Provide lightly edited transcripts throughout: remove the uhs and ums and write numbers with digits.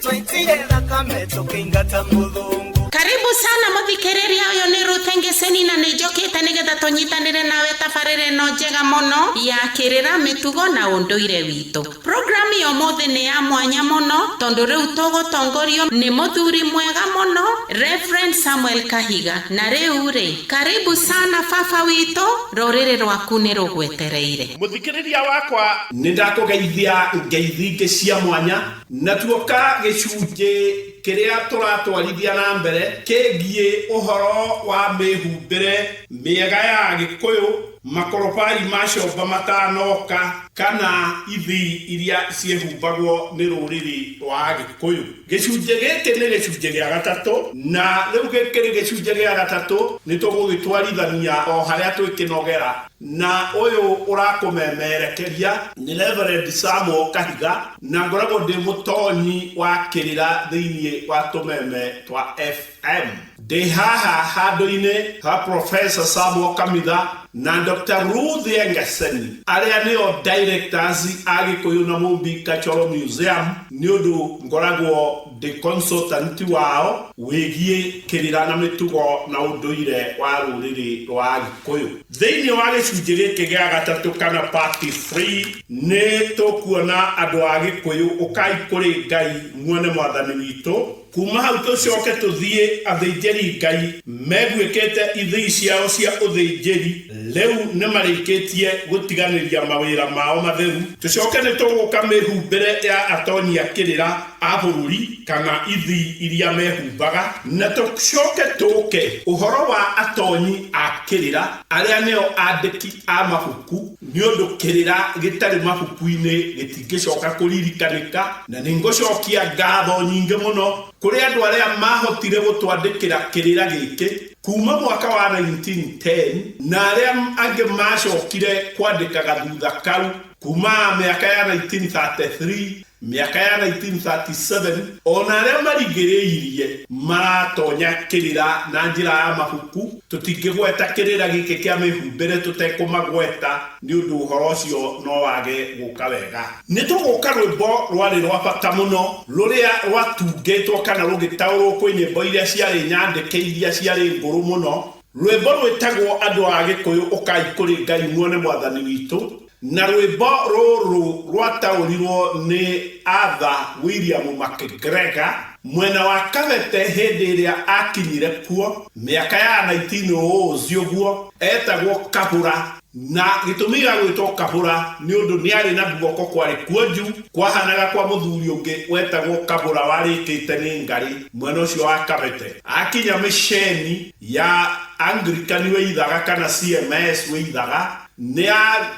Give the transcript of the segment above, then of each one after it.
Twaitire thakame tũkĩingata mũthũngũ. Karibu sana muthikiriria, uyu ni Ruth Ngeseni na nĩ njũkĩte nĩgetha tũnyitanĩre nawe tabarĩra ĩno njega mũno ya kĩrĩra, mĩtugo na ũndũire witũ. Programu ya ũmũthĩ nĩ ya mwanya mũno tondũ rĩu tũgũtongorio nĩ mũthuri mwega mũno, Reverend Samuel Kahiga. Na rĩu rĩ, karibu sana baba witũ, rũrĩrĩ rwaku nĩ rũgwetereire. Mũthikĩrĩria wakwa, nĩ ndakũgeithia ngeithi ingĩ cia mwanya na tuoka gĩcunjĩ kĩrĩa tũratwarithia na mbere kĩgiĩ ũhoro wa mĩhumbĩre mĩega ya Gĩkũyũ, makorobai ma comba matanoka kana ithii iria ciĩhumbagwo nĩ rũrĩrĩ rwa Gĩkũyũ. Gĩcunjĩ gĩkĩ nĩ gĩcunjĩ gĩa gatatũ, na rĩu gĩkĩ nĩ gĩcunjĩ gĩa gatatũ nĩ tũgũgĩtwarithania o harĩa twĩkĩnogera, na ũyũ ũrakũmemerekeria nĩ Reverend Samuel Kahiga, na ngoragwo ndĩ mũtonyi wa kĩrĩra thĩinĩ wa tũmeme twa FM. Ndĩ haha handũ-inĩ ha Professor Samuel Kamitha na Dr. Ruth Engeseni, arĩa nĩo directors a Gĩkũyũ na Mũmbi Cultural Museum, nĩ ũndũ ngoragwo ndĩ consultant wao wĩgiĩ kĩrĩra na mĩtugo na ũndũire wa rũrĩrĩ rwa Gĩkũyũ. Thĩinĩ wa gĩcunjĩ gĩkĩ gĩa gatatũ kana part 3, nĩ tũkuona andũ a Gĩkũyũ, ũkai kũrĩ Ngai muone mwathani witũ. Kuma hau tũcoke tũthiĩ athĩnjĩri Ngai meguĩkĩte ithii ciao cia ũthĩnjĩri, rĩu nĩ marĩkĩtie gũtiganĩria mawĩra mao matheru. Tũcoke nĩ tũgũka mĩhumbĩre ya atonyi a kĩrĩra a bũrũri kana ithii iria mehumbaga, na tũcoke tũke ũhoro wa atonyi a kĩrĩra arĩa nĩo andĩki a mabuku, nĩ ũndũ kĩrĩra gĩtarĩ mabuku-inĩ gĩtingĩcoka kũririkanĩka. Na nĩ ngũcokia ngatho nyingĩ mũno kũrĩ andũ arĩa mahotire gũtwandĩkĩra kĩrĩra gĩkĩ kuma mwaka wa 1910 na arĩa angĩ macokire kwandĩkaga thutha kau kuma mĩaka ya 1933, mĩaka ya 1937, ona arĩa marigĩrĩirie maratonya kĩrĩra na njĩra ya mabuku. Tũtingĩgweta kĩrĩra gĩkĩ kĩa mĩhumbĩre tũtekũmagweta, nĩ ũndũ ũhoro ũcio no wage gũka wega. Nĩ tũgũka rwĩmbo rwarĩ rwa bata mũno rũrĩa rwatungĩtwo kana rũgĩtaũrwo kwĩ nyĩmbo iria ciarĩ nyandĩke, iria ciarĩ ngũrũ mũno, rwĩmbo rwĩtagwo "Andũ a Gĩkũyũ Ũkai Kũrĩ Ngai Muone Mwathani Witũ". Na rwĩmbo rũrũ rwataũrirwo nĩ Arthur William MacGregor mwena wa Kabete hĩndĩ ĩrĩa akinyire kuo mĩaka ya 1900 ũguo. Etagwo Kabũra, na gĩtũmi gĩa gwĩtwo Kabũra nĩ ũndũ nĩ arĩ na guoko kwarĩ kuonju kwahanaga kwa mũthuri ũngĩ wetagwo Kabũra warĩkĩte nĩ ngarĩ mwena ũcio wa Kabete. Akinya mĩceni ya Anglican wĩ kana CMS wĩ Ithaga, nĩ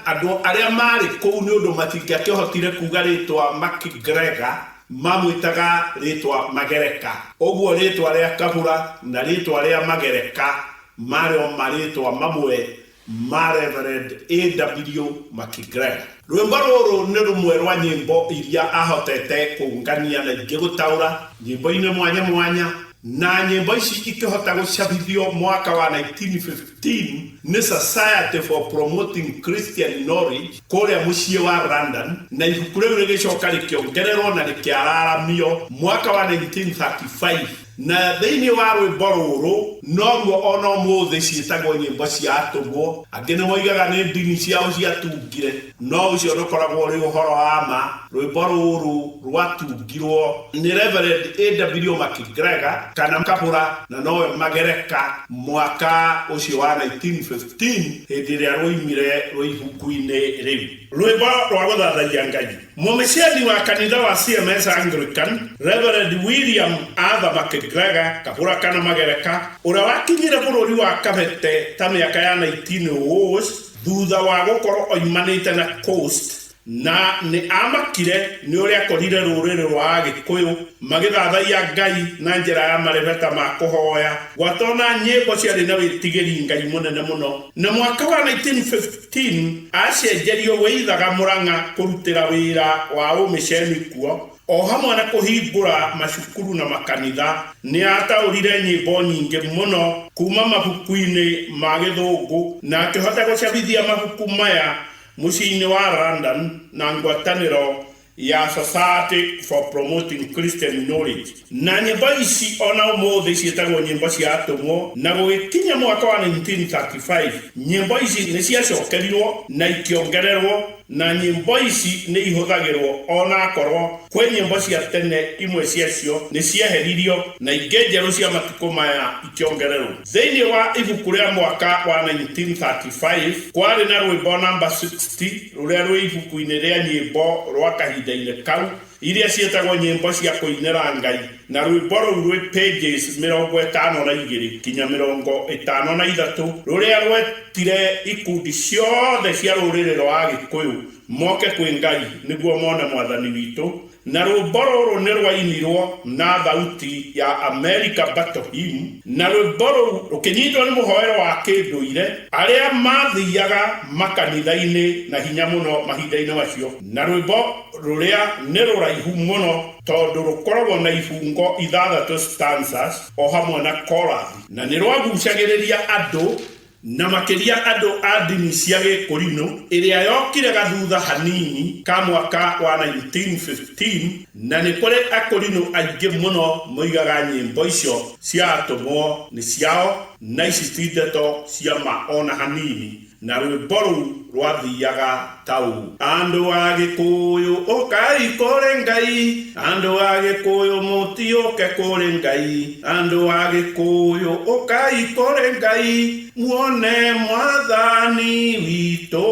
andũ arĩa marĩ kũu, nĩ ũndũ matingĩakĩhotire kuga rĩtwa MacGregor, mamwĩtaga rĩtwa Magereka. Ũguo rĩtwa rĩa Kabũra na rĩtwa rĩa Magereka marĩ o marĩtwa mamwe ma Reverend A.W. MacGregor. Rwĩmbo rũrũ nĩ rũmwe rwa nyĩmbo iria ahotete kũngania na ingĩ gũtaũra nyĩmbo-inĩ mwanya mwanya, na nyĩmbo ici ikĩhota gũcabithio mwaka wa 1915 nĩ Society for Promoting Christian Knowledge kũrĩa mũciĩ wa London, na ibuku rĩu rĩgĩcoka rĩkĩongererwo na rĩkĩararamio mwaka wa 1935. Na thĩinĩ wa rwĩmbo rũrũ noruo ona ũmũthĩ ciĩtagwo nyĩmbo cia atũmwo. Angĩ nĩ moigaga nĩ ndini ciao ciatungire, no ũcio ndũkoragwo ũrĩ ũhoro wa ma. Rwĩmbo rũrũ rwatungirwo nĩ Reverend A.W. MacGregor kana Kabũra na nowe Magereka mwaka ũcio wa 1915, hĩndĩ ĩrĩa rwoimire rwĩ ibuku-inĩ rĩu, rwĩmbo rwa gũthathaiya Ngai. Mũmĩciani wa kanitha wa CMS Anglican, Reverend William Arthur MacGregor Kabũra kana Magereka, ũrĩa wakinyire bũrũri wa Kabete ta mĩaka ya 1900 thutha wa gũkorwo oimanĩte na Coast, na nĩ amakire nĩ ũrĩa akorire rũrĩrĩ rwa Agĩkũyũ magĩthathaiya Ngai na njĩra ya marebeta ma kũhoya gwata ona nyĩmbo ciarĩ na wĩtigĩri Ngai mũnene mũno. Na mwaka wa 1915 acenjerio wĩ Mũrang'a kũrutĩra wĩra wa ũmĩceni kuo o hamwe na kũhingũra macukuru na makanitha. Nĩ ataũrire nyĩmbo nyingĩ mũno kuma mabuku-inĩ ma gĩthũngũ na akĩhota gũcabithia mabuku maya mũciĩ-inĩ wa London na ngwatanĩro. Ya Society for Promoting Christian Knowledge. Na nyĩmbo ici ona ũmũthĩ ciĩtagwo nyĩmbo cia atũmwo. Na gũgĩkinya mwaka wa 1935, nyĩmbo ici nĩ ciacokerirwo na ikĩongererwo, na nyĩmbo ici nĩ ihũthagĩrwo, onakorwo kwĩ nyĩmbo cia tene imwe ciacio nĩ cieheririo na ingĩ njerũ cia matukũ maya ikĩongererwo. Thĩinĩ wa ibuku rĩa mwaka wa 1935 kwarĩ na rwĩmbo namba 60 rũrĩa rwĩ ibuku-inĩ rĩa nyĩmbo rwa kahinda-inĩ kau, iria ciĩtagwo nyĩmbo cia kũinĩra Ngai, na rwĩmbo rũu rwĩ pages 52 kinya 53, rũrĩa rwetire ikundi ciothe cia rũrĩrĩ rwa Agĩkũyũ moke kwĩ Ngai nĩguo mone Mwathani witũ. Na rwĩmbo rũrũ nĩ rwainirwo na thauti ya America Battle Hymn, na rwĩmbo rũu rũkĩnyitwo nĩ mũhoero wa kĩndũire arĩa mathiaga makanitha-inĩ na hinya mũno mahinda-inĩ macio. Na rwĩmbo rũrĩa nĩ rũraihu mũno tondũ rũkoragwo na ibungo ithathatũ, stanzas, o hamwe na chorus, na nĩ rwagucagĩrĩria andũ, na makĩria andũ a ndini cia gĩkũrinũ ĩrĩa yokire gathutha hanini ka mwaka wa 1915. Na nĩ kũrĩ akũrinũ aingĩ mũno moigaga nyĩmbo icio cia atũmwo nĩ ciao, na ici ti ndeto cia ma ona hanini. Na rwĩmbo rũu rwathiaga ta ũũ: Andũ a Gĩkũyũ, ũkai kũrĩ Ngai. Andũ a Gĩkũyũ, mũtiũke kũrĩ Ngai. Andũ a Gĩkũyũ, ũkai kũrĩ Ngai, muone Mwathani witũ.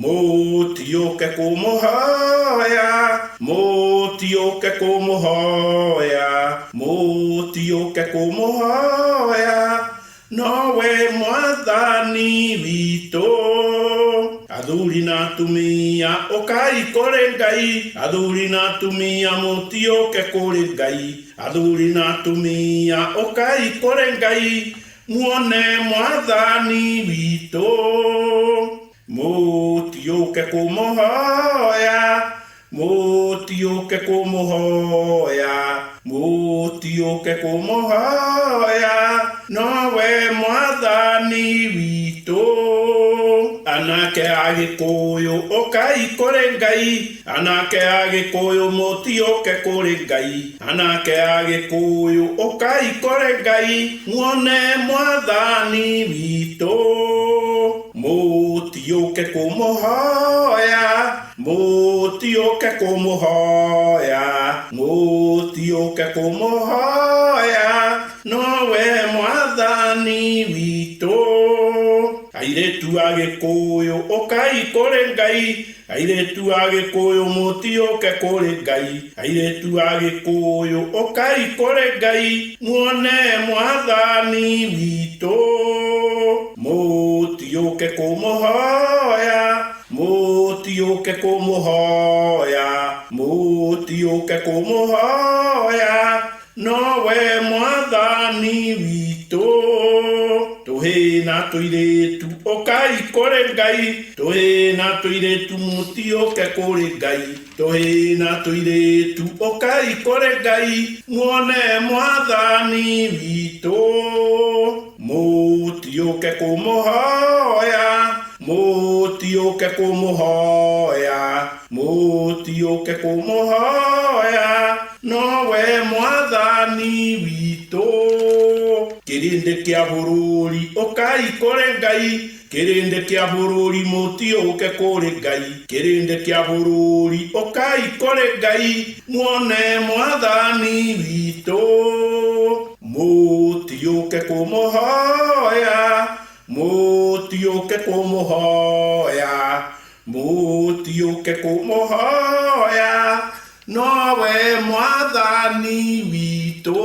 Mũtiũke kũmũhoya, mũtiũke kũmũhoya, mũtiũke kũmũhoya, nowe Mwathani witũ. Athuri na atumia, ũkai kũrĩ Ngai. Athuri na atumia, mũtiũke kũrĩ Ngai. Athuri na atumia, ũkai kũrĩ Ngai, muone Mwathani witũ. Mũtiũke kũmũhoya, mũtiũke kũmũhoya, mũtiũke kũmũhoya, nowe Mwathani witũ. Anake a Gĩkũyũ, ũkai kũrĩ Ngai. Anake a Gĩkũyũ, mũtiũke kũrĩ Ngai. Anake a Gĩkũyũ, ũkai kũrĩ Ngai, muone Mwathani witũ. Mũtiũke kũmũhoya, mũtiũke kũmũhoya, mũtiũke kũmũhoya, nowe Mwathani witũ. Airĩtu a Gĩkũyũ, ũkai kũrĩ Ngai. Airĩtu a Gĩkũyũ, mũtiũke kũrĩ Ngai. Airĩtu a Gĩkũyũ, ũkai kũrĩ Ngai, muone Mwathani witũ. Mũtiũke kũmũhoya, mũtiũke kũmũhoya, mũtiũke kũmũhoya, nowe Mwathani witũ. Tũhĩĩ na tũirĩtu, ũkai kũrĩ Ngai. Tũhĩĩ na tũirĩtu, mũtiũke kũrĩ Ngai. Tũhĩĩ na tũirĩtu, ũkai kũrĩ Ngai, muone Mwathani witũ. Mũtiũke kũmũhoya, mũtiũke kũmũhoya, mũtiũke kũmũhoya, nowe Mwathani witũ. Kĩrĩndĩ kĩa bũrũri, ũkai kũrĩ Ngai. Kĩrĩndĩ kĩa bũrũri, mũtiũke kũrĩ Ngai. Kĩrĩndĩ kĩa bũrũri, ũkai kũrĩ Ngai, muone Mwathani witũ. Mũtiũke kũmũhoya, mũtiũke kũmũhoya, mũtiũke kũmũhoya, nowe Mwathani witũ.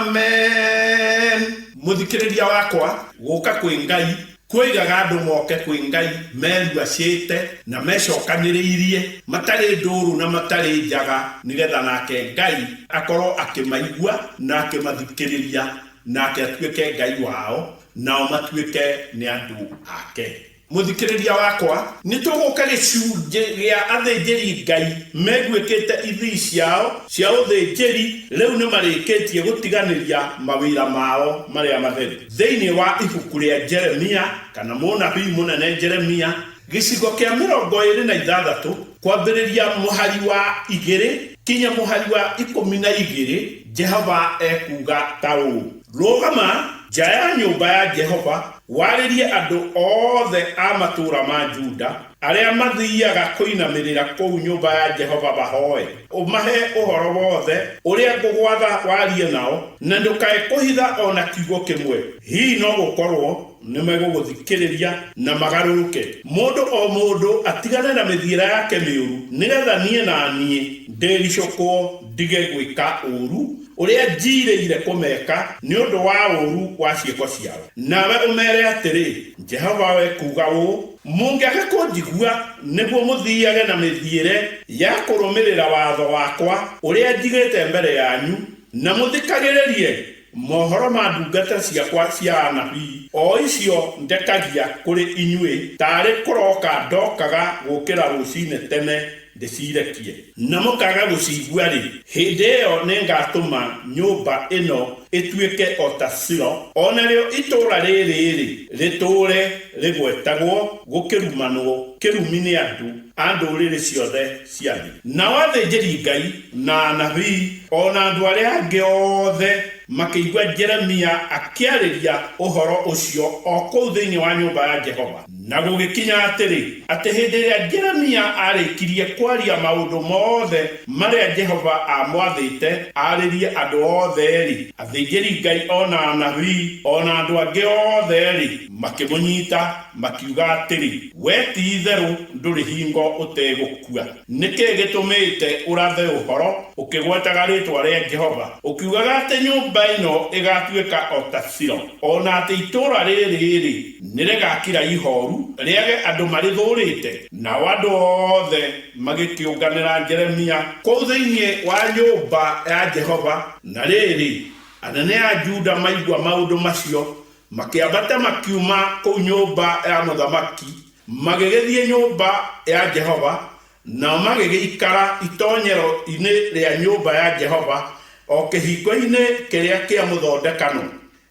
Amen. Mũthikĩrĩria wakwa, gũka kwĩ Ngai kwĩigaga andũ moke kwĩ Ngai meruacĩte na mecokanĩrĩirie, matarĩ ndũrũ na matarĩ njaga, nĩgetha nake Ngai akorwo akĩmaigua na akĩmathikĩrĩria, nake atuĩke Ngai wao, nao matuĩke nĩ andũ ake. Mũthikĩrĩria wakwa, nĩ tũgũka gĩcunjĩ gĩa athĩnjĩri Ngai meguĩkĩte ithii ciao cia ũthĩnjĩri, rĩu nĩ marĩkĩtie gũtiganĩria mawĩra mao marĩa matheru. Thĩinĩ wa ibuku rĩa Jeremia, kana mũnabii mũnene Jeremia, Gĩcigo kĩa 26 kwambĩrĩria mũhari wa 2 kinya mũhari wa 12, Jehova ekuuga ta ũũ: Rũgama nja ya nyũmba ya Jehova, warĩrie andũ othe a matũũra ma Juda arĩa mathiaga kũinamĩrĩra kũu nyũmba ya Jehova mahoe. Ũmahe ũhoro wothe ũrĩa ngũgwatha warie nao, na ndũkae kũhitha o na kiugo kĩmwe. Hihi no gũkorwo nĩmegũgũthikĩrĩria na magarũrũke, mũndũ o mũndũ atigane na mĩthiĩre yake mĩũru, nĩgetha niĩ na niĩ ndĩricũkwo ndige gwĩka ũũru ũrĩa njiirĩire kũmeka nĩ ũndũ wa ũũru wa ciĩko ciao. Nawe ũmeere atĩrĩ, Jehova ekuuga ũũ, Mũngĩaga kũnjigua nĩguo mũthiage na mĩthiĩre ya kũrũmĩrĩra watho wakwa ũrĩa njigĩte mbere yanyu, na mũthikagĩrĩrie mohoro ma ndungata ciakwa cia anabii, o icio ndekagia kũrĩ inyuĩ taarĩ kũroka ndokaga gũũkĩra rũcinĩ tene ndĩcirekie, na mũkaaga gũciigua-rĩ, hĩndĩ ĩyo nĩngatũma nyũmba ĩno ĩtuĩke o ta Silo, o narĩo itũũra rĩrĩ-rĩ, rĩtũũre rĩgwetagwo gũkĩrumanwo kĩrumi nĩ andũ a ndũrĩrĩ ciothe cia thĩ. Nao athĩnjĩri-Ngai, na anabii, o na andũ arĩa angĩ othe makĩigua Jeremia akĩarĩria ũhoro ũcio o kũu thĩinĩ wa nyũmba ya Jehova. Na gũgĩkinya atĩrĩ, atĩ hĩndĩ ĩrĩa Jeremia aarĩkirie kwaria maũndũ mothe marĩa Jehova aamwathĩte aarĩrie andũ othe-rĩ, athĩnjĩri-Ngai o na anabii, o na andũ angĩ othe-rĩ, makĩmũnyita, makiuga atĩrĩ, Wee ti-itherũ ndũrĩ hingo ũtegũkua. Nĩ kĩ gĩtũmĩte ũrathe ũhoro ũkĩgwetaga rĩĩtwa rĩa Jehova, ũkiugaga atĩ nyũmba ĩno ĩgatuĩka o ta Silo, o na atĩ itũũra rĩrĩ-rĩ, nĩrĩgakira ihooru, rĩage andũ marĩthũũrĩte? Nao andũ othe magĩkĩũnganĩra Jeremia kũu thĩinĩ wa nyũmba ya Jehova. Na rĩrĩ, anene a Juda maigua maũndũ macio, makĩambata makiuma kũu nyũmba ya mũthamaki, magĩgĩthiĩ nyũmba ya Jehova, nao magĩgĩikara itonyero-inĩ rĩa nyũmba ya Jehova, o kĩhingo-inĩ kĩrĩa kĩa mũthondekano.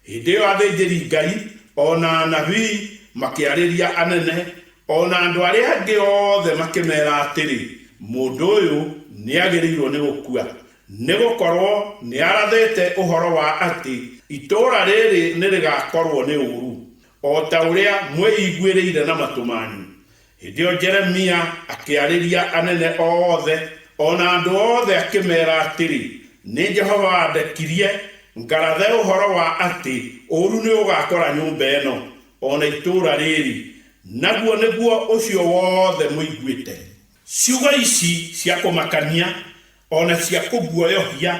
Hĩndĩ ĩyo athĩnjĩri-Ngai o na anabii makĩarĩria anene o na andũ arĩa angĩ othe makĩmeera atĩrĩ, Mũndũ ũyũ nĩagĩrĩirwo nĩ gũkua, nĩgũkorwo nĩarathĩte ũhoro wa atĩ itũũra rĩrĩ nĩrĩgakorwo nĩ ũũru, o ta ũrĩa mwĩiguĩrĩire na matũ manyu. Hĩndĩ ĩyo Jeremia akĩarĩria anene othe o na andũ othe akĩmeera atĩrĩ, Nĩ Jehova wandekirie ngarathe ũhoro wa atĩ ũũru nĩũgakora nyũmba ĩno o na itũũra rĩrĩ, naguo nĩguo ũcio wothe mũiguĩte. Ciugo ici cia kũmakania o na cia kũguoyohia,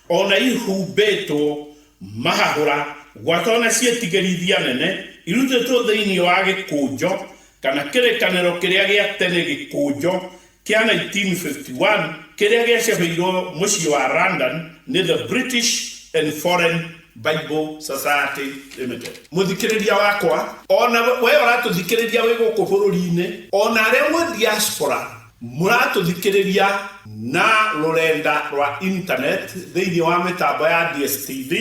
o na ihumbĩtwo mahahũra, gwata o na ciĩtigĩrithia nene, irutĩtwo thĩinĩ wa gĩkũnjo kana kĩrĩkanĩro kĩrĩa gĩa tene gĩkũnjo kĩa 1951 kĩrĩa gĩacabĩirwo mũciĩ wa London nĩ The British and Foreign Bible Society Limited. Mũthikĩrĩria wakwa, o na we ũratũthikĩrĩria wĩ gũkũ bũrũri-inĩ, o na arĩa mwĩ diaspora, mũratũthikĩrĩria na rũrenda rwa internet thĩinĩ wa mĩtambo ya DSTV,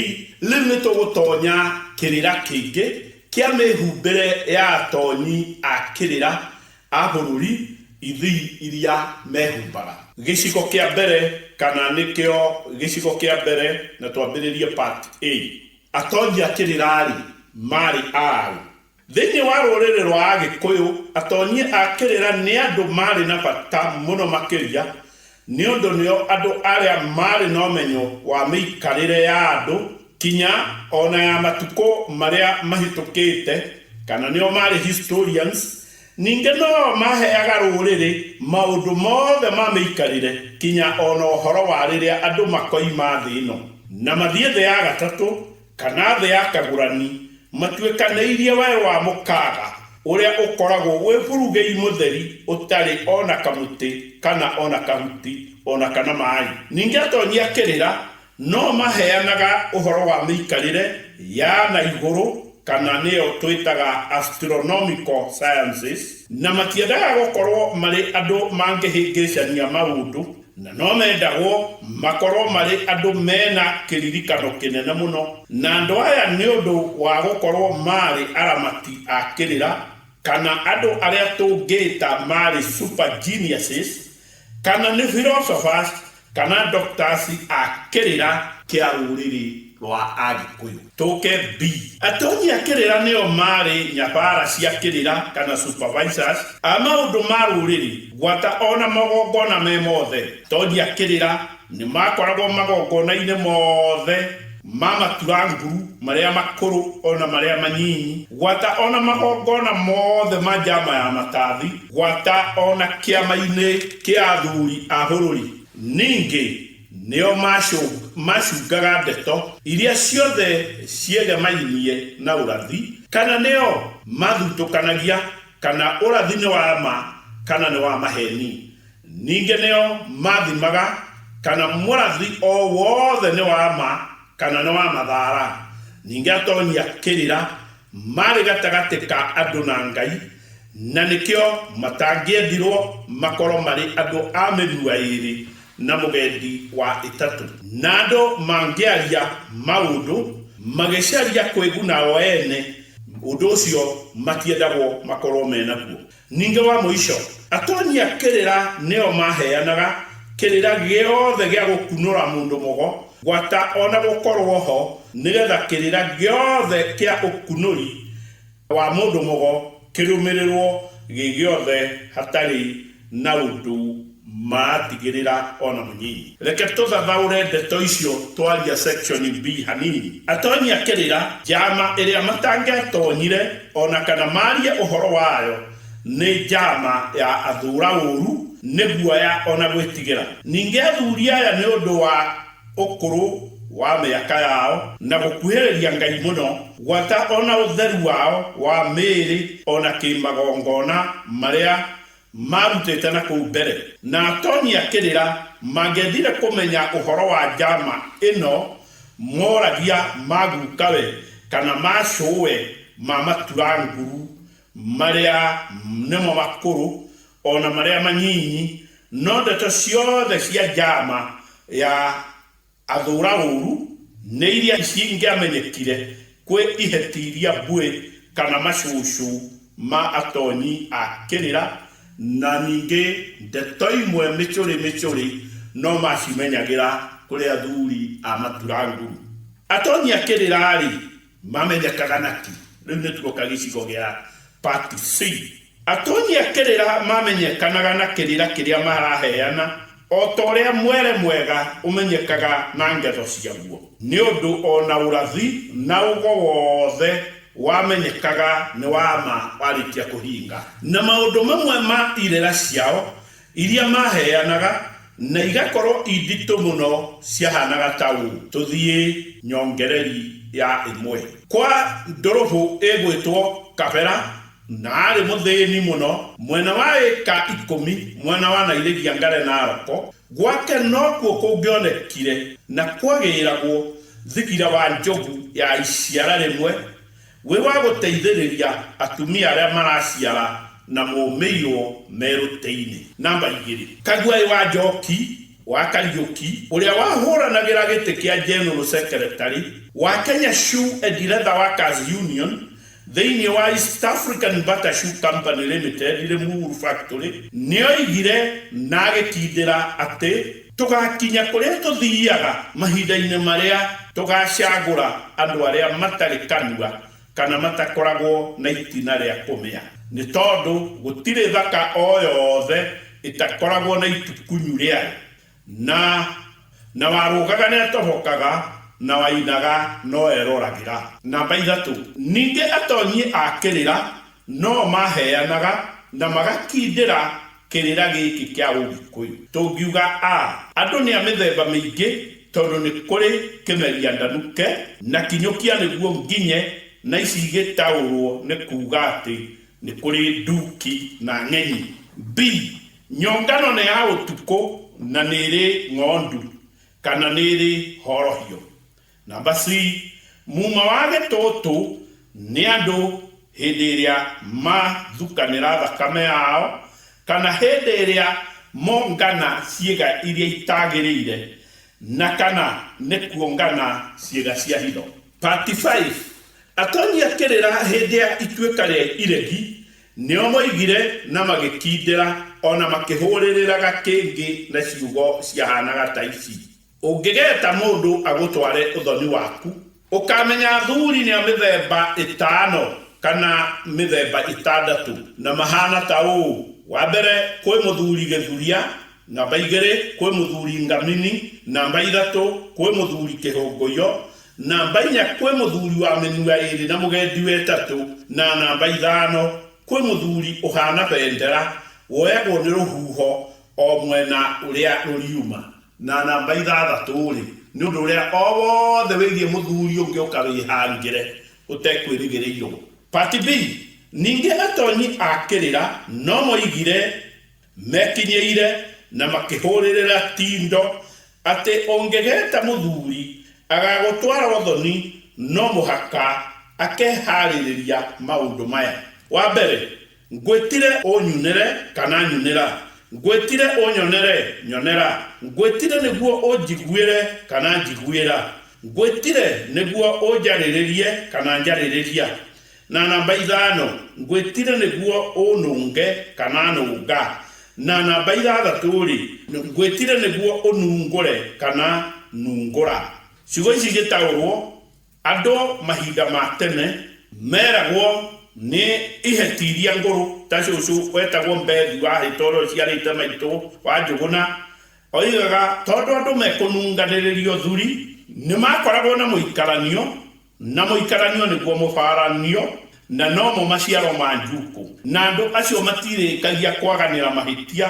rĩu nĩ tũgũtonya kĩrĩra kĩngĩ kĩa mĩhumbĩre ya atonyi a kĩrĩra a bũrũri ithii iria mehumbaga. Gĩcigo kĩa mbere kana nĩkĩo gĩcigo kĩa mbere na twambĩrĩrie part A. Atonyi a kĩrĩra-rĩ marĩ a ũ? Thĩinĩ wa rũrĩrĩ rwa Agĩkũyũ, atonyi a kĩrĩra nĩ andũ maarĩ na bata mũno makĩria nĩ ũndũ nĩo andũ arĩa maarĩ na ũmenyo wa mĩikarĩre ya andũ kinya o na ya matukũ marĩa mahĩtũkĩte kana nĩo maarĩ historians. Ningĩ no-o maaheaga rũrĩrĩ maũndũ mothe ma mĩikarĩre kinya o na ũhoro wa rĩrĩa andũ makoima thĩ ĩno na mathiĩ thĩ ya gatatũ kana thĩ ya kagũrani, matuĩkanĩirie werũ wa mũkaga ũrĩa ũkoragwo wĩ burugĩi mũtheri ũtarĩ o na kamũtĩ kana o na kahuti o na kana maĩ. Ningĩ atonyi a kĩrĩra no maheanaga ũhoro wa mĩikarĩre ya na igũrũ kana nĩyo twĩtaga astronomical sciences, na matiendaga gũkorwo marĩ andũ mangĩhĩngĩcania maũndũ na no mendagwo makorwo marĩ andũ mena kĩririkano kĩnene mũno, na andũ aya nĩ ũndũ wa gũkorwo maarĩ aramati a kĩrĩra Kana andũ arĩa tũngĩta marĩ super geniuses, kana nĩ philosophers, kana doctors a kĩrĩra kĩa rũrĩrĩ rwa Agĩkũyũ. Tũke B. Atonyi a kĩrĩra nĩo marĩ nyabara cia kĩrĩra kana supervisors a maũndũ ma rũrĩrĩ gwata ona magongona me mothe. Atonyi a kĩrĩra nĩ makoragwo magongona-inĩ mothe ma matura nguru marĩa makũrũ ona marĩa manyinyi, gwata ona magongona mothe ma njama ya matathi, gwata ona kĩama-inĩ kĩa athuri a bũrũri. Ningĩ nĩo macungaga ndeto iria ciothe ciegemainie na ũrathi, kana nĩo mathutũkanagia kana ũrathi nĩ wa ma kana nĩ wa maheni. Ningĩ nĩo mathimaga kana mũrathi o wothe nĩ wa ma kana nĩ wa mathara. Ningĩ atonyi a kĩrĩra marĩ gatagatĩ ka andũ na Ngai, na nĩkĩo matangĩendirwo makorwo marĩ andũ a mĩnua ĩĩrĩ na mũgendi wa ĩtatũ. Na andũ mangĩaria maũndũ magĩcaria kwĩguna o ene, ũndũ ũcio matiendagwo makorwo me naguo. Ningĩ wa mũico, atonyi a kĩrĩra nĩo maheanaga kĩrĩra gĩothe gĩa gũkunũra mũndũ mũgo, gwata o na gũkorwo ho, nĩ getha kĩrĩra gĩothe kĩa ũkunũri wa mũndũ mũgo kĩrũmĩrĩrwo gĩ gĩothe hatarĩ na ũndũ maratigĩrĩra o na mũnyinyi. Reke tũthathaũre ndeto icio twaria section B hanini. Atonyi a kĩrĩra, njama ĩrĩa matangĩatonyire o na kana marie ũhoro wayo nĩ njama ya athũra ũru, nĩ guoya o na gwĩtigĩra. Ningĩ athuri aya nĩ ũndũ wa ũkũrũ wa mĩaka yao na gũkuhĩrĩria Ngai mũno, gwata o na ũtheru wao wa mĩĩrĩ o na kĩmagongona marĩa maarutĩte na kũu mbere. Na atonyi a kĩrĩra mangĩendire kũmenya ũhoro wa njama ĩno, moragia magukawe kana macũwe ma matura nguru marĩa nĩmo makũrũ o na marĩa manyinyi, no ndeto ciothe cia njama ya Athũra ũũru nĩ iria cingĩamenyekire kwĩ iheti iria mbuĩ kana macũcũ ma atonyi a kĩrĩra, na ningĩ ndeto imwe mĩcũrĩ mĩcũrĩ no macimenyagĩra kũrĩ athuri a matura nguru. Atonyi a kĩrĩra-rĩ, mamenyekaga na kĩ? Rĩu nĩ tuoka gĩcigo gĩa part C. Atonyi a kĩrĩra mamenyekanaga na kĩrĩra kĩrĩa maraheana o ta ũrĩa mwere mwega ũmenyekaga na ngetho ciaguo. Nĩ ũndũ o na ũrathi na ũgo wothe wamenyekaga nĩ wa ma warĩkia kũhinga. Na maũndũ mamwe ma irĩra ciao iria maaheanaga na igakorwo i nditũ mũno ciahanaga ta ũũ, Tũthiĩ nyongereri ya ĩmwe. Kwa ndũrũhũ ĩgwĩtwo Kabera na aarĩ mũthĩni mũno mwena wa ĩka ikũmi mwena wa Nairĩgia Ngare Naroko, gwake nokuo kũngĩonekire na kwagĩragwo thigira wa njogu ya iciara rĩmwe Wĩ wa gũteithĩrĩria atumia arĩa maraciara na momĩirwo me rũtĩ-inĩ. Namba igĩrĩ, Kaguaĩ wa Njoki wa Kariũki ũrĩa wahũranagĩra gĩtĩ kĩa General Secretary wa Kenya Shoe and Leather Workers Union thĩinĩ wa East African Bata Shoe Company Limited Limuru Factory nĩoigire na agĩkindĩra atĩ Tũgaakinya kũrĩa tũthiaga mahinda-inĩ marĩa tũgaacagũra andũ arĩa matarĩ kanua kana matakoragwo na itina rĩa kũmĩa, nĩ tondũ gũtirĩ thaka o yothe ĩtakoragwo na itukunyu rĩayo, na na warũgaga nĩatobokaga, na wainaga no eroragĩra. Namba ithatũ, ningĩ atonyi a kĩrĩra no maheanaga na magakindĩra kĩrĩra gĩkĩ kĩa Ũgĩkũyũ. Tũngiuga a. Andũ nĩ a mĩthemba mĩingĩ tondũ nĩ kũrĩ kĩmeria ndanuke na kinyũkia nĩguo nginye na ici igĩtaũrwo nĩ kuuga atĩ nĩ kũrĩ nduki na ng'enyi. B. Nyongano nĩ ya ũtukũ na nĩ ĩrĩ ng'ondu kana nĩ ĩrĩ horohio. Namba C, Muma wa gĩtũtũ nĩ andũ hĩndĩ ĩrĩa mathukanĩra thakame yao kana hĩndĩ ĩrĩa mongana ciĩga iria itagĩrĩire na kana nĩ kuongana ciĩga cia hitho. Part 5, Atonyi a kĩrĩra hĩndĩ ya ituĩka rĩa iregi. Nĩo moigire na magĩkindĩra o na makĩhũũrĩrĩraga kĩngĩ na ciugo ciahanaga ta ici, Ũngĩgeeta mũndũ agũtware ũthoni waku, ũkamenya athuri nĩ a mĩthemba ĩtano kana mĩthemba ĩtandatũ, na mahana ta ũũ, Wa mbere kwĩ mũthuri gĩthuria, namba igĩrĩ kwĩ mũthuri ngamini, namba ithatũ kwĩ mũthuri kĩhũngũiyo, namba inya kwĩ mũthuri wa mĩnua ĩĩrĩ na mũgendi wa ĩtatũ, na namba ithano kwĩ mũthuri ũhana bendera woyagwo nĩ rũhuho o mwena ũrĩa rũriuma. Na namba ithathatũ-rĩ, nĩ ũndũ ũrĩa o wothe wĩgiĩ mũthuri ũngĩũka wĩhangĩre ũtekwĩrĩgĩrĩirwo. Part B, Ningĩ atonyi a kĩrĩra no moigire mekinyĩire na makĩhũrĩrĩra tindo atĩ ũngĩgeta mũthuri agagũtwara ũthoni no mũhaka akeharĩrĩria maũndũ maya. Wa mbere, Ngwĩtire ũnyunĩre kana nyunĩra, ngwĩtire ũnyonere nyonera, ngwĩtire nĩguo ũnjiguĩre kana njiguĩra, ngwĩtire nĩguo ũnjarĩrĩrie kana njarĩrĩria, na namba ithano, ngwĩtire nĩguo ũnũnge kana nũnga, na namba ithathatũ-rĩ, ngwĩtire nĩguo ũnungũre kana nungũra. Ciugo ici igĩtaũrwo Andũ mahinda ma tene meragwo nĩ iheti iria ngũrũ ta cũcũ wetagwo Mbethi wa Hĩta ũrĩa ũciarĩte maitũ wa Njũgũna, oigaga tondũ andũ mekũnunganĩrĩrio thuri nĩ makoragwo na mũikaranio na mũikaranio nĩguo mũbaranio na nomo maciaro ma njukũ na andũ acio matirĩkagia kwaganĩra mahĩtia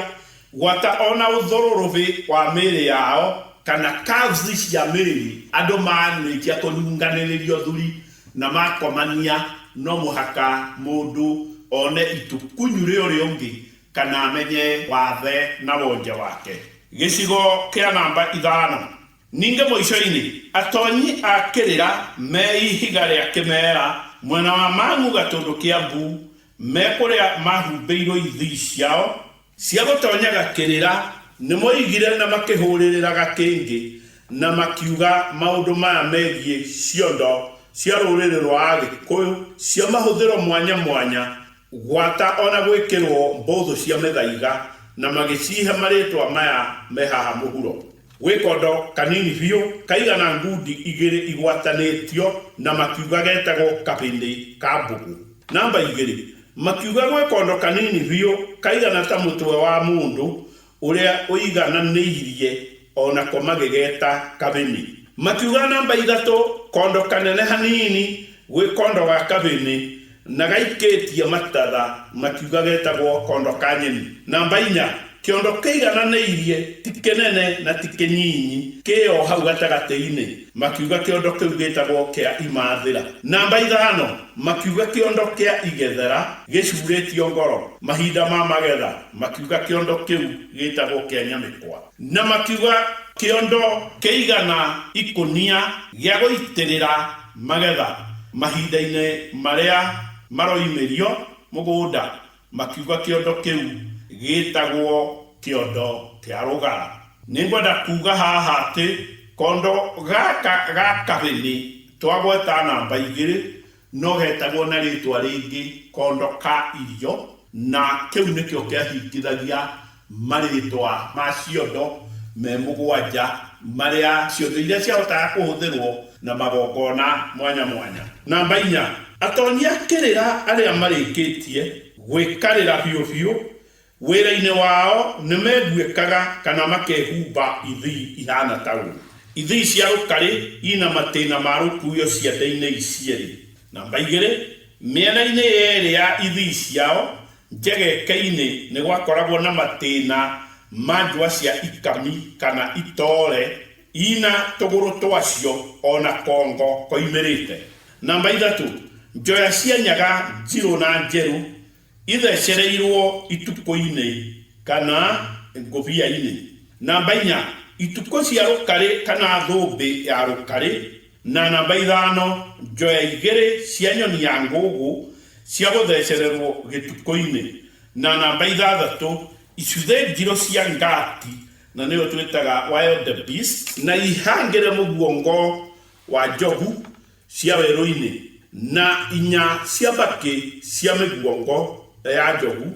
Gwata o na ũthũrũrũbĩ wa mĩĩrĩ yao kana calves cia mĩĩrĩ, andũ maarĩkia kũnunganĩrĩrio thuri na makomania no mũhaka mũndũ one itukunyu rĩa ũrĩa ũngĩ kana amenye wathe na wonje wake. Gĩcigo kĩa namba ithano. Ningĩ mũico-inĩ, atonyi a kĩrĩra me ihiga rĩa kĩmera mwena wa Mang'u Gatũndũ Kĩambu me kũrĩa mahumbĩirwo ithii ciao Cia gũtonyaga kĩrĩra, nĩmoigire na makĩhũrĩrĩraga kĩngĩ, na makiuga maũndũ maya megiĩ ciondo cia rũrĩrĩ rwa Agĩkũyũ cia mahũthĩro mwanya mwanya, gwata ona gwĩkĩrwo mbũthũ cia mĩthaiga, na magĩcihe marĩtwa maya me haha mũhuro. Gwĩ kondo kanini biũ kaigana ngundi igĩrĩ igwatanĩtio, na makiuga getagwo kabĩndĩ ka mbũgũ. Namba igĩrĩ, Makiuga gwĩ kondo kanini biũ kaigana ta mũtwe wa mũndũ ũrĩa ũigananĩirie o nako magĩgeta kabĩnĩ. Makiuga namba ithatũ, kondo kanene hanini gwĩ kondo ga kabĩnĩ na gaikĩtie matatha makiuga getagwo kondo ka nyeni. Namba inya, kĩondo kĩigananĩirie ti kĩnene na ti kĩnyinyi kĩ o hau gatagatĩ-inĩ makiuga kĩondo kĩu gĩtagwo kĩa imathĩra. Namba ithano, makiuga kĩondo kĩa igethera gĩcurĩtio ngoro mahinda ma magetha makiuga kĩondo kĩu gĩtagwo kĩa nyamĩkwa. Na makiuga kĩondo kĩigana ikũnia gĩa gũitĩrĩra magetha mahinda-inĩ marĩa maroimĩrio mũgũnda makiuga kĩondo kĩu gĩtagwo kĩondo kĩa rũgara. Nĩngwenda kuuga haha atĩ kondo gaka ga kabĩnĩ twagweta namba igĩrĩ no getagwo na rĩtwa rĩngĩ kondo ka irio, na kĩu nĩkĩo kĩahingithagia marĩtwa ma ciondo me mũgwanja marĩa ciondo iria ciahotaga kũhũthĩrwo na magongona mwanya mwanya. Namba inya, atonyi a kĩrĩra arĩa marĩkĩtie gwĩkarĩra biũ biũ wĩra-inĩ wao nĩ meguĩkaga kana makehumba ithii ihana ta ũũ, Ithii cia rũkarĩ ina matĩna ma rũkuio ciande-inĩ cierĩ. Namba igĩrĩ, mĩena-inĩ yerĩ ya ithii ciao njegeke-inĩ nĩ gwakoragwo na matĩna ma njũa cia ikami kana itore ina tũgũrũ twacio o na kongo koimĩrĩte. Namba ithatũ, njoya cia nyaga njirũ na njerũ Ithecereirwo itukũ-inĩ kana ngũbia-inĩ. Namba inya, itukũ cia rũkarĩ kana thũmbĩ ya rũkarĩ, na namba ithano, njoya igĩrĩ cia nyoni ya ngũngũ cia gũthecererwo gĩtukũ-inĩ, na namba ithathatũ, icuthe njirũ cia ngati na nĩyo twĩtaga wildebeest, na ihangĩre mũguongo wa njogu cia werũ-inĩ, na inya cia mbakĩ cia mĩguongo ya njogu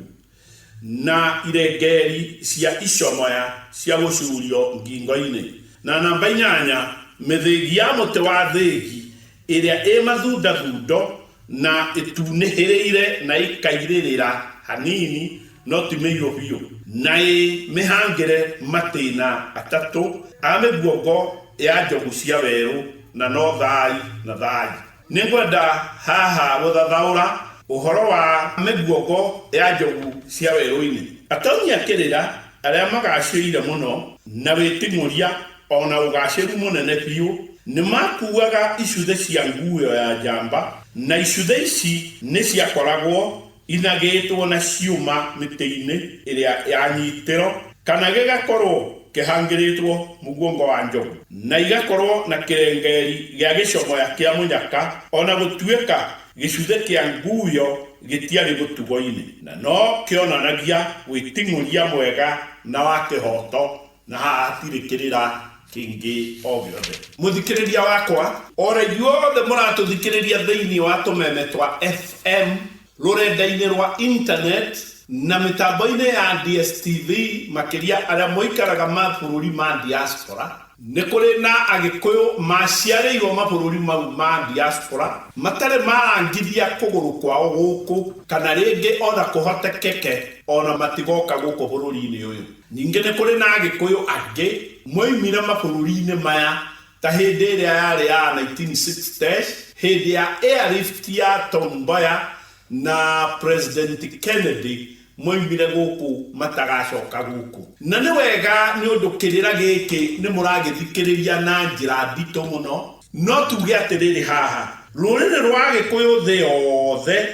na irengeri cia icomoya cia gũcurio ngingo-inĩ. Na namba 8, mĩthĩgi ya mũtĩ wa thĩgi ĩrĩa ĩ mathundathundo na ĩtunĩhĩrĩire na ĩkairĩrĩra hanini no ti mĩirũ biũ, na ĩ mĩhangĩre matĩna 3 a mĩguongo ya njogu cia werũ, na no thai na thai. Nĩngwenda haha gũthathaũra ũhoro wa mĩguongo ya njogu cia werũ-inĩ. Atonyi a kĩrĩra arĩa magacĩire mũno na wĩting'ũria ona ũgacĩru mũnene biũ nĩ makuaga icuthe cia nguo ya njamba, na icuthe ici nĩ ciakoragwo inagĩtwo na ciũma mĩtĩ-inĩ ĩrĩa yanyitĩro kana gĩgakorwo kĩhangĩrĩtwo mũguongo wa njogu, na igakorwo na kĩrengeri gĩa gĩcomoya kĩa mũnyaka, ona gũtuĩka gĩcuthe kĩa nguyo gĩtiarĩ mũtugo-inĩ, na no kĩonanagia wĩting'ũria mwega na wa kĩhoto, na haha hatirĩ kĩrĩra kĩngĩ o gĩothe. Mũthikĩrĩria wakwa, ora ithuothe mũratũthikĩrĩria thĩinĩ wa tũmeme twa FM, rũrenda-inĩ rwa internet na mĩtambo-inĩ ya DSTV, makĩria arĩa mũikaraga mabũrũri ma diaspora, nĩ kũrĩ na Agĩkũyũ maciarĩirwo mabũrũri mau ma diaspora matarĩ marangithia kũgũrũ kwao gũkũ, kana rĩngĩ ona kũhotekeke ona matigoka gũkũ bũrũri-inĩ ũyũ. Ningĩ nĩ kũrĩ na Agĩkũyũ angĩ moimire mabũrũri-inĩ maya ta hĩndĩ ĩrĩa yarĩ ya 1960s, hĩndĩ ya airlift ya Tom Mboya na President Kennedy, moimire gũkũ matagacoka gũkũ. Na nĩ wega nĩ ũndũ kĩrĩra gĩkĩ nĩ mũragĩthikĩrĩria na njĩra nditũ mũno. No tuge atĩrĩrĩ haha, rũrĩrĩ rwa Agĩkũyũ thĩ yothe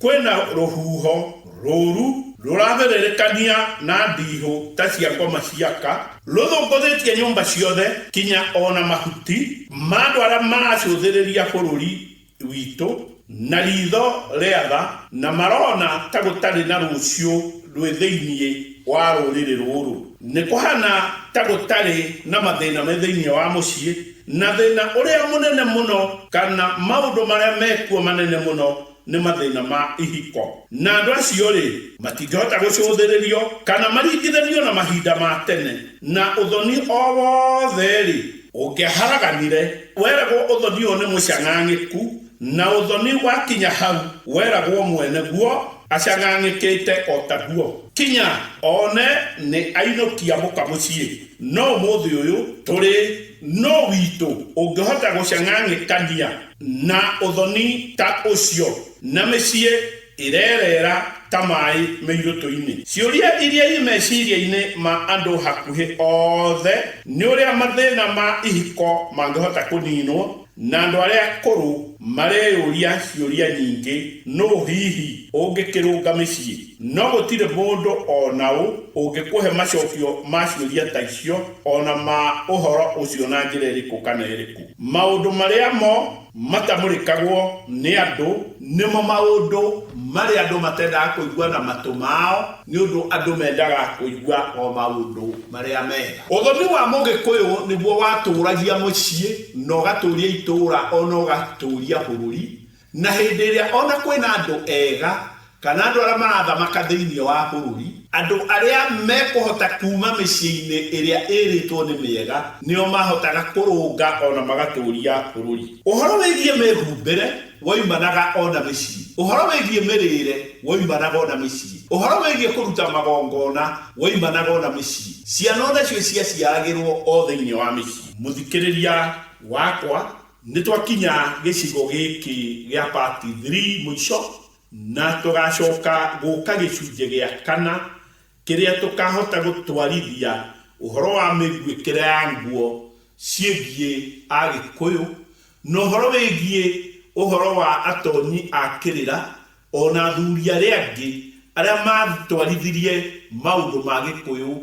kwĩna rũhuho rũru rũrabererекania na ndihũ ta cia ngoma ciaka, rũthũngũthĩtie nyũmba ciothe kinya ona mahuti ma andũ arĩa maracũthĩrĩria bũrũri witũ na ritho rĩa tha, na marona ta gũtarĩ na rũciũ rwĩ thĩinĩ wa rũrĩrĩ rũrũ. Nĩ kũhana ta gũtarĩ na mathĩna me thĩinĩ wa mũciĩ, na thĩna ũrĩa mũnene mũno kana maũndũ marĩa mekuo manene mũno nĩ mathĩna ma ihiko. Na andũ acio rĩ, matingĩhota gũcũthĩrĩrio kana maringithanio na mahinda ma tene, na ũthoni o wothe rĩ ũngĩaharaganire weragwo ũthoni ũyũ nĩ mũcang'ang'ĩku, na ũthoni wakinya hau weragwo mwene guo acang'ang'ĩkĩte o taguo, kinya one nĩ ainũkia mũka mũciĩ. No ũmũthĩ ũyũ tũrĩ no witũ ũngĩhota gũcang'ang'ĩkania na ũthoni ta ũcio, na mĩciĩ ĩrerera ta maĩ mĩirũtũ-inĩ. Ciũria iria i meciria-inĩ ma andũ hakuhĩ othe nĩ ũrĩa mathĩna ma ihiko mangĩhota kũninwo, na andũ arĩa akũrũ mareyũria ciũria nyingĩ, nũ hihi ũngĩkĩrũnga mĩciĩ? No gũtirĩ mũndũ ona ũ ũngĩkũhe macokio ma ciũria ta icio ona ma ũhoro ũcio na njĩra ĩrĩkũ kana ĩrĩkũ. Maũndũ marĩa mo matamũrĩkagwo nĩ andũ nĩmo maũndũ marĩa andũ matendaga kũigua na matũ mao, nĩ ũndũ andũ mendaga kũigua o maũndũ marĩa mega. Ũthoni wa Mũgĩkũyũ nĩguo watũragia mũciĩ na ũgatũria itũũra ona ũgatũria bũrũri, na hĩndĩ ĩrĩa ona kwĩna andũ ega kana andũ arĩa marathamaka thĩinĩ wa bũrũri, andũ arĩa mekũhota kuma mĩciĩ-inĩ ĩrĩa ĩrĩtwo nĩ mĩega nĩo mahotaga kũrũnga ona magatũria bũrũri. Ũhoro wĩgiĩ mĩhumbĩre woimanaga ona mĩciĩ, ũhoro wĩgiĩ mĩrĩre woimanaga ona mĩciĩ, ũhoro wĩgiĩ kũruta magongona woimanaga ona mĩciĩ. Ciana onacio ciaciaragĩrwo o thĩinĩ wa mĩciĩ. Mũthikĩrĩria wakwa, nĩ twakinya gĩcigo gĩkĩ gĩa part 3 mũico, na tũgacoka gũka gĩcunjĩ gĩa 4 kĩrĩa tũkahota gũtwarithia ũhoro wa mĩguĩkĩre ya nguo ciĩgiĩ Agĩkũyũ, na ũhoro wĩgiĩ ũhoro wa atonyi a kĩrĩra ona athuri arĩa angĩ arĩa matwarithirie maũndũ ma Gĩkũyũ